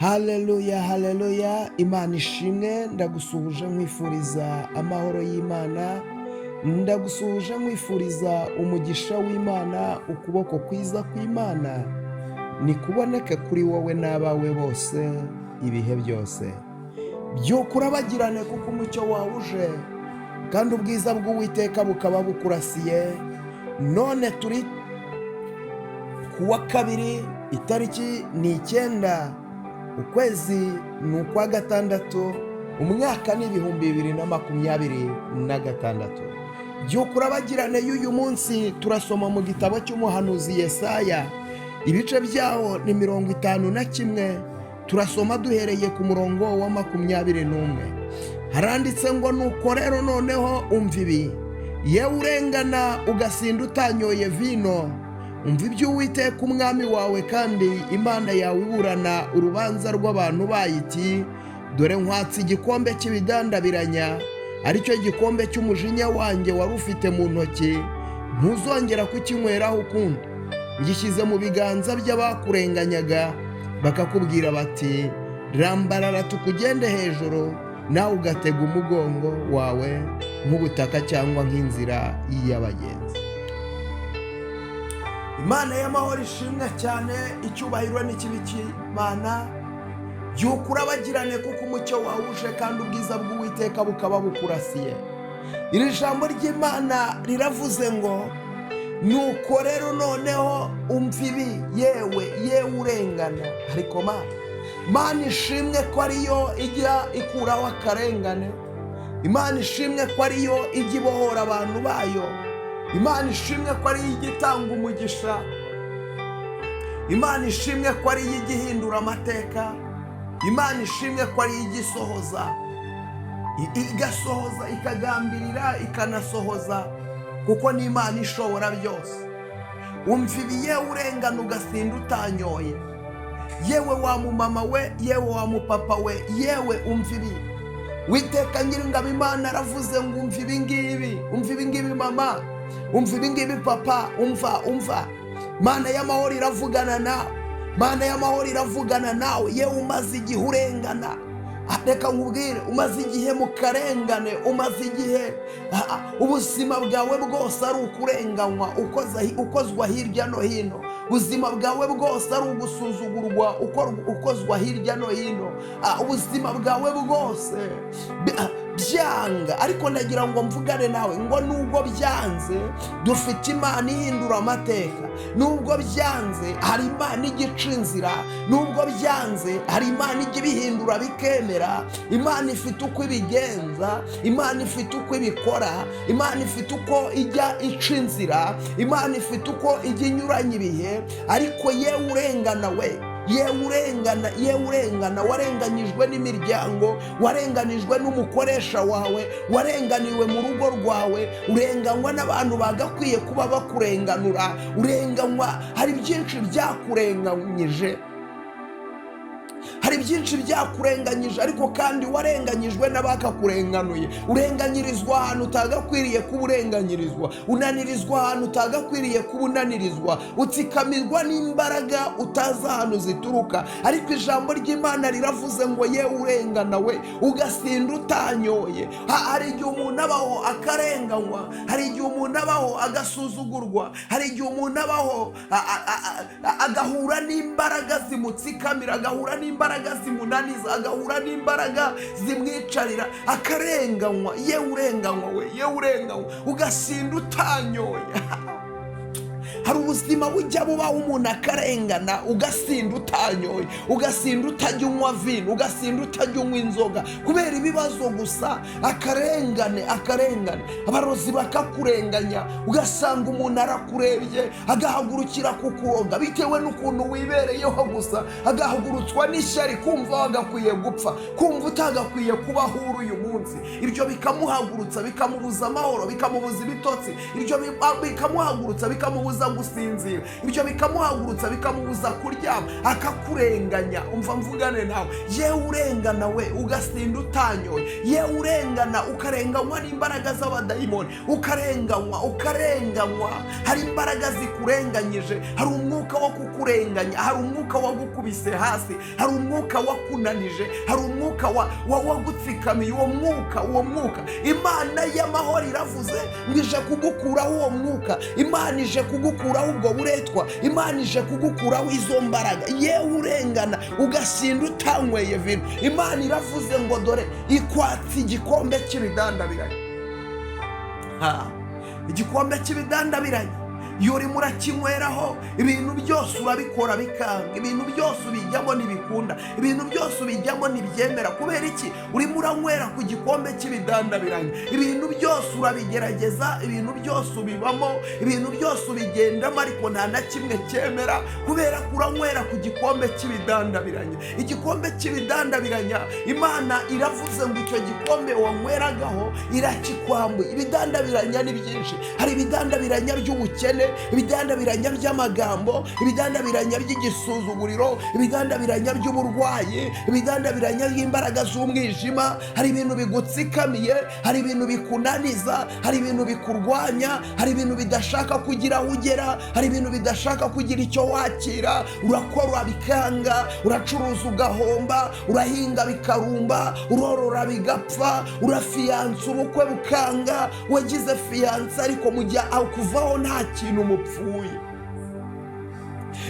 Haleluya, haleluya! Imana ishimwe. Ndagusuhuje nkwifuriza amahoro y'Imana, ndagusuhuje nkwifuriza umugisha w'Imana. Ukuboko kwiza kw'Imana nikuboneke kuri wowe n'abawe bose ibihe byose. Byuka urabagirane, kuko umucyo wawe uje kandi ubwiza bw'Uwiteka bukaba bukurasiye. None turi ku wa kabiri, itariki ni 9, ukwezi ni ukwa gatandatu, umwaka ni 2026. Byuka urabagirane y'uyu munsi turasoma mu gitabo cy'umuhanuzi Yesaya, ibice byawo ni 51. Turasoma duhereye ku murongo wa 21. Haranditse ngo: "Nuko rero noneho umva ibi, yewe urengana ugasinda utanyoye vino, umva ibyo Uwiteka Umwami wawe kandi Imana yawe iburana urubanza rw'abantu bayo iti: Dore nkwatse igikombe cy'ibidandabiranya, aricyo gikombe cy'umujinya wanjye wari ufite mu ntoki, ntuzongera kukinyweraho ukundi. Ngishyize mu biganza by'abakurenganyaga, bakakubwira bati: Rambarara tukugende hejuru, nawe ugatega umugongo wawe nk'ubutaka cyangwa nk'inzira y'abagenzi." Imana y'amahoro ishimwe cyane, icyubahiro n'ikibe icy'Imana. Byuka urabagirane, kuko umucyo wawe uje kandi ubwiza bw'Uwiteka bukaba bukurasiye. Iri jambo ry'Imana riravuze ngo: "Nuko rero noneho umva ibi, yewe, yewe urengana." Ariko Mana ishimwe ko ariyo ijya ikuraho akarengane. Imana ishimwe ko ariyo ijya ibohora abantu bayo. Imana ishimwe ko ariyo ijya itanga umugisha. Imana ishimwe ko ariyo ijya ihindura amateka. Imana ishimwe ko ariyo ijya isohoza, igasohoza, ikagambirira, ikanasohoza, kuko ni Imana ishobora byose. Umva ibi, yewe urengana ugasinda utanyoye, yewe wa mumama we, yewe wa mupapa we, yewe umva ibi. Witeka Nyiringabo Imana aravuze ngo: "Umva ibi ngibi, umva ibi ngibi mama, umva ibi ngibi papa, umva, umva." Mana y'amahoro iravugana nawe, Mana y'amahoro iravugana nawe. Yewe umaze igihe urengana, reka nkubwire, umaze igihe mu karengane, umaze igihe ubuzima bwawe bwose ari ukurenganywa, ukozwa hirya no hino, ubuzima bwawe bwose ari ugusuzugurwa, ukozwa hirya no hino, ubuzima bwawe bwose byanga. Ariko ndagira ngo mvugane nawe ngo nubwo byanze, dufite Imana ihindura amateka. Nubwo byanze, hari Imana ijya ica inzira. Nubwo byanze, hari Imana ijya ibihindura bikemera. Imana ifite uko ibigenza, Imana ifite uko ibikora, Imana ifite uko ijya ica inzira, Imana ifite uko ijya inyuranya ibihe. Ariko yewe urengana we, yewe urengana, yewe urengana, warenganyijwe n'imiryango, warenganijwe n'umukoresha wawe, warenganiwe mu rugo rwawe, urenganywa n'abantu bagakwiye kuba bakurenganura, urenganywa, hari byinshi byakurenganyije, hari byinshi byakurenganyije. Ariko kandi warenganyijwe n'abakakurenganuye, urenganyirizwa ahantu utagakwiriye kuba urenganyirizwa, unanirizwa ahantu utagakwiriye kuba unanirizwa, utsikamirwa n'imbaraga utazi ahantu zituruka. Ariko ijambo ry'Imana riravuze ngo: "Yewe urengana we, ugasinda utanyoye." Hari igihe umuntu abaho akarenganywa, hari igihe umuntu abaho agasuzugurwa, hari igihe umuntu abaho agahura n'imbaraga zimutsikamira, agahura n'imbaraga zimunaniza, agahura n'imbaraga zimwicarira, akarenganywa. Yewe urenganywa we, yewe urenganywa ugasinda utanyoye. Hari ubuzima bujya bubaho umuntu akarengana, ugasinda utanyoye, ugasinda utajya unywa vino, ugasinda utajya unywa inzoga, kubera ibibazo gusa, akarengane, akarengane, abarozi bakakurenganya, ugasanga umuntu arakurebye agahagurukira kukuroga bitewe n'ukuntu wibereyeho gusa, agahagurutswa n'ishyari, kumva wagakwiye gupfa, kumva utagakwiye kubaho uri uyu munsi. Ibyo bikamuhagurutsa, bikamubuza amahoro, bikamubuza ibitotsi. Ibyo bikamuhagurutsa, bikamubuza gusinzira, ibyo bikamuhagurutsa, bikamubuza kuryama, akakurenganya. Umva mvugane nawe, yewe urengana we ugasinda utanyoye, yewe urengana ukarenganywa n'imbaraga z'abadayimoni, ukarenganywa, ukarenganywa. Hari imbaraga zikurenganyije, hari umwuka wo kukurenganya, hari umwuka wagukubise hasi, hari umwuka wakunanije, hari umwuka wagutsikamiye. Uwo mwuka, uwo mwuka, Imana y'amahoro iravuze ngo ije kugukuraho uwo mwuka. Imana ije kugukuraho ubwo buretwa, Imana ije kugukuraho izo mbaraga. Yewe urengana ugasinda utanyweye vino, Imana iravuze ngo dore ikwatse igikombe cy'ibidandabiranye. Igikombe cy'ibidandabiranye, iyo urimo urakinyweraho, ibintu byose urabikora bikanga, ibintu byose ubijyamo ntibikunda, ibintu byose ubijyamo ntibyemera. Kubera iki? Urimo uranywera ku gikombe cy'ibidandabiranye. Ibintu byose urabigerageza, ibintu byose ubibamo, ibintu byose ubigendamo, ariko nta na kimwe cyemera, kubera ko uranywera ku gikombe cy'ibidandabiranye. Igikombe cy'ibidandabiranya, Imana iravuze ngo icyo gikombe wanyweragaho irakikwambuye. Ibidandabiranya ni byinshi. Hari ibidandabiranya by'ubukene, ibidandabiranya by'amagambo, ibidandabiranya by'igisuzuguriro, ibidandabiranya by'uburwayi, ibidandabiranya by'imbaraga z'umwijima. Hari ibintu bigutsikamiye, hari ibintu bikunaniza, hari ibintu bikurwanya, hari ibintu bidashaka kugira aho ugera, hari ibintu bidashaka kugira icyo wakira. Urakora bikanga, uracuruza ugahomba, urahinga bikarumba, urorora bigapfa, urafiyansa ubukwe bukanga. Wagize fiyansa ariko mu gihe akuvaho nta kintu mupfuye.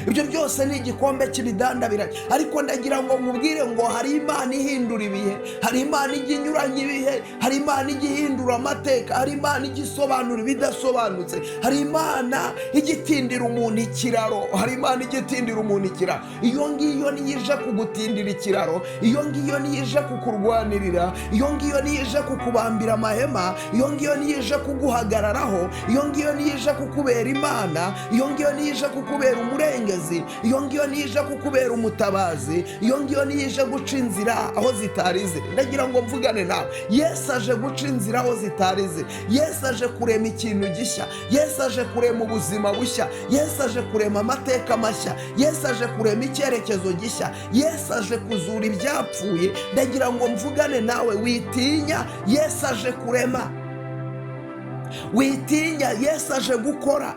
Ibyo byose ni igikombe cy'ibidandabiranye. Ariko ndagira ngo nkubwire ngo hari Imana ihindura ibihe, hari Imana ijya inyuranya ibihe, hari Imana ijya ihindura amateka, hari Imana ijya isobanura ibidasobanutse, hari Imana ijya itindira umuntu ikiraro, hari Imana ijya itindira umuntu ikiraro. Iyo ngiyo niyo ije kugutindira ikiraro, iyo ngiyo niyo ije kukurwanirira, iyo ngiyo niyo ije kukubambira amahema, iyo ngiyo niyo ije kuguhagararaho, iyo ngiyo niyo ije kukubera Imana, iyo ngiyo niyo ije kukubera umurengezi, iyo ngiyo niyo ije kukubera umutabazi, iyo ngiyo niyo ije guca inzira aho zitari ziri. Ndagira ngo mvugane nawe, Yesu aje guca inzira aho zitari ziri. Yesu aje kurema ikintu gishya, Yesu aje kurema ubuzima bushya, Yesu aje kurema amateka mashya, Yesu aje kurema icyerekezo gishya, Yesu aje kuzura ibyapfuye. Ndagira ngo mvugane nawe, witinya, Yesu aje kurema. Witinya, Yesu aje gukora.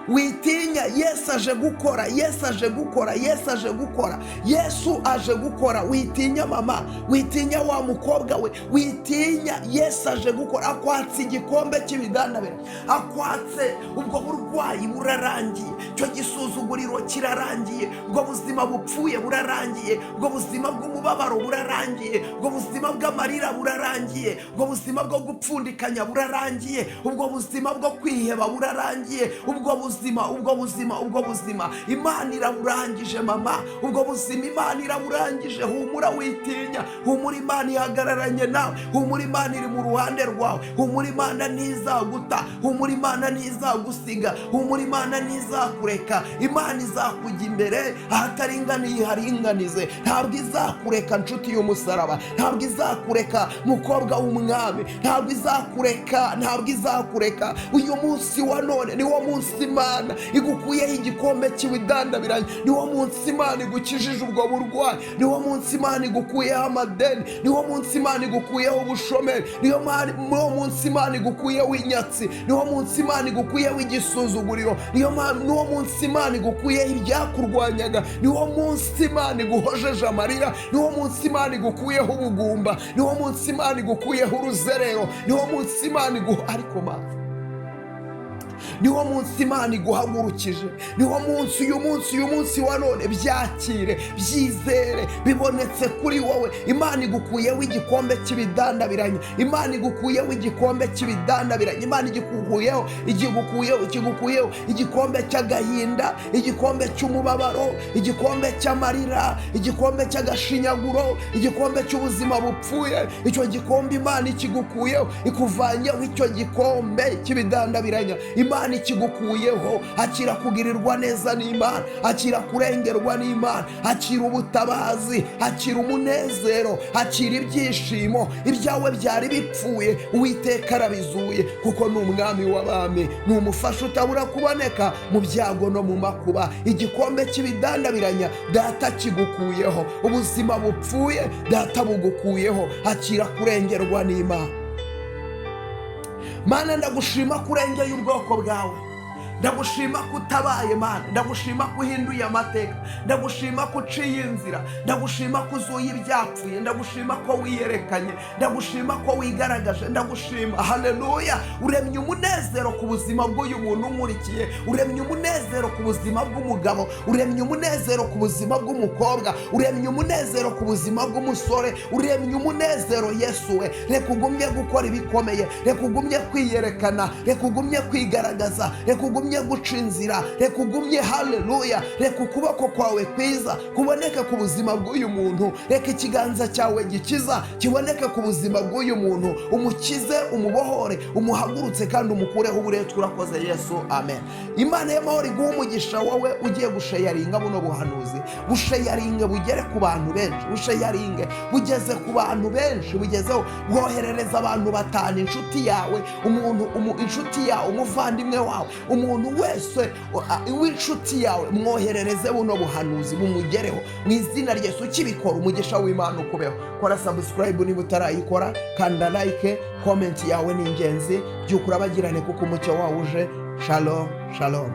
Witinya, Yesu aje gukora, Yesu aje gukora, Yesu aje gukora, Yesu aje gukora. Witinya mama, witinya wa mukobwa we, witinya, Yesu aje gukora. Akwatse igikombe cy'ibidandabiranye, akwatse ubwo burwayi burarangiye, icyo gisuzuguriro kirarangiye, ubwo buzima bupfuye burarangiye, ubwo buzima bw'umubabaro burarangiye, ubwo buzima bw'amarira burarangiye, ubwo buzima bwo gupfundikanya burarangiye, ubwo buzima bwo kwiheba burarangiye, ubwo buzima, ubwo buzima, ubwo buzima Imana iraburangije mama, ubwo buzima Imana iraburangije. Humura, witinya, humura, Imana ihagararanye nawe, humura, Imana iri mu ruhande rwawe, humura, Imana ntizaguta, humura, Imana ntizagusiga, humura, Imana ntizakureka. Imana izakujya imbere, ahataringaniye iharinganize. Ntabwo izakureka nshuti y'umusaraba, ntabwo izakureka mukobwa w'umwami, ntabwo izakureka, ntabwo izakureka. Uyu munsi wa none niwo munsi Imana igukuyeho igikombe cy'ibidandabiranye, niwo munsi Imana igukijije ubwo burwayi, niwo munsi Imana igukuyeho amadeni, niwo munsi Imana igukuyeho ubushomeri, niwo munsi Imana igukuyeho inyatsi, niwo munsi Imana igukuyeho igisuzuguriro, niwo munsi Imana igukuyeho ibyakurwanyaga, niwo munsi Imana iguhojeje amarira, niwo munsi Imana igukuyeho ubugumba, niwo munsi Imana igukuyeho uruzerero, niwo munsi Imana iguha, ariko Mana, niwo munsi Imana iguhagurukije, niwo munsi, uyu munsi, uyu munsi wa none, byakire, byizere, bibonetse kuri wowe. Imana igukuyeho igikombe cy'ibidandabiranye, Imana igukuyeho igikombe cy'ibidandabiranye, Imana igikuyeho, igikuyeho, ikigukuyeho igikombe cy'agahinda, igikombe cy'umubabaro, igikombe cy'amarira, igikombe cy'agashinyaguro, igikombe cy'ubuzima bupfuye. Icyo gikombe Imana ikigukuyeho, ikuvanyeho icyo gikombe cy'ibidandabiranya. Imana Imana ikigukuyeho. Akira kugirirwa neza n'Imana, akira kurengerwa n'Imana, akira ubutabazi, akira umunezero, akira ibyishimo. Ibyawe byari bipfuye, Uwiteka arabizuye, kuko ni umwami w'abami, ni umufasha utabura kuboneka mu byago no mu makuba. Igikombe cy'ibidandabiranya Data kigukuyeho, ubuzima bupfuye Data bugukuyeho. Akira kurengerwa n'Imana. Mana, ndagushima ko urengeye ubwoko bwawe, ndagushima ko utabaye. Mana, ndagushima ko uhinduye amateka, ndagushima ko uciye inzira, ndagushima ko uzuye ibyapfuye, ndagushima ko wiyerekanye, ndagushima ko wigaragaje, ndagushima. Haleluya! Uremye umunezero ku buzima bw'uyu muntu unkurikiye, uremye umunezero ku buzima bw'umugabo, uremye umunezero ku buzima bw'umukobwa, uremye umunezero ku buzima bw'umusore, uremye umunezero. Yesu we, reka ugumye gukora ibikomeye, reka ugumye kwiyerekana, reka ugumye kwigaragaza, reka ugumye guca inzira, reka ugumye. Haleluya! Reka ukuboko kwawe kwiza kuboneke ku buzima bw'uyu muntu, reka ikiganza cyawe gikiza kiboneke ku buzima bw'uyu muntu, umukize, umubohore, umuhagurutse kandi umukureho uburetwa. Urakoze Yesu, amen. Imana y'amahoro iguhe umugisha wowe ugiye gusharinga buno buhanuzi. Busharinge bugere ku bantu benshi, busharinge bugeze ku bantu benshi, bugezeho. Bwoherereza abantu batanu, inshuti yawe, umuntu inshuti yawe, umuvandimwe wawe, umuntu wese w'inshuti yawe, mwoherereze buno buhanuzi bumugereho mu izina rya Yesu. Ukibikora, umugisha w'Imana ukubeho. Kora subscribe niba utarayikora, kanda like, comment yawe ni ingenzi. Byuka urabagirane kuko umucyo wawe uje. Shalom, shalom.